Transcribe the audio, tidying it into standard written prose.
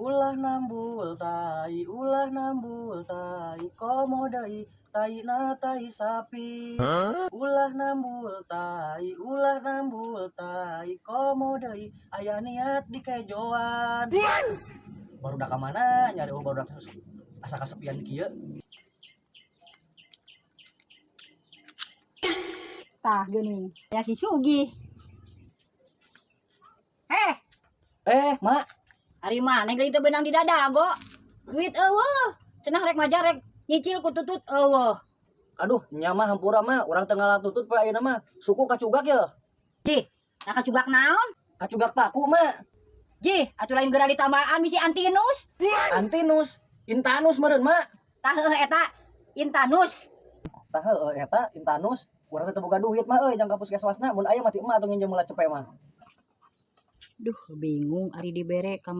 Ulah nambul tai, ulah nambul tai, komo deui taina tai sapi. Ulah nambul tai, ulah nambul tai, komo deui aya niat dikejoan. Barudak ka mana nyari, oh, barudak asa kasepian kieu. Tah geuning. Ya si Sugi. Eh, Eh, Mak, ari maneh geuning teu beunang di dadago. Duit euweuh. Cenah rek majar, rek nyicil ku tutut euweuh. Aduh, nya mah hampura, mah, urang teu ngalatutut poe ayeuna mah. Suku kacugak ya. Jih, nah kacugak naon? Kacugak paku, Mak. Jih, atuh lain geura ditambaan bisi antinus. Antinus, intanus meureun, Mak. Tah heueuh eta intanus. Tah heueuh eta intanus. Urang teh teu boga duit, mah euy, jang ka puskesmasna. Mun aya mah ti emak atuh nginjem heula cepe mah. Duh, bingung ari dibere ka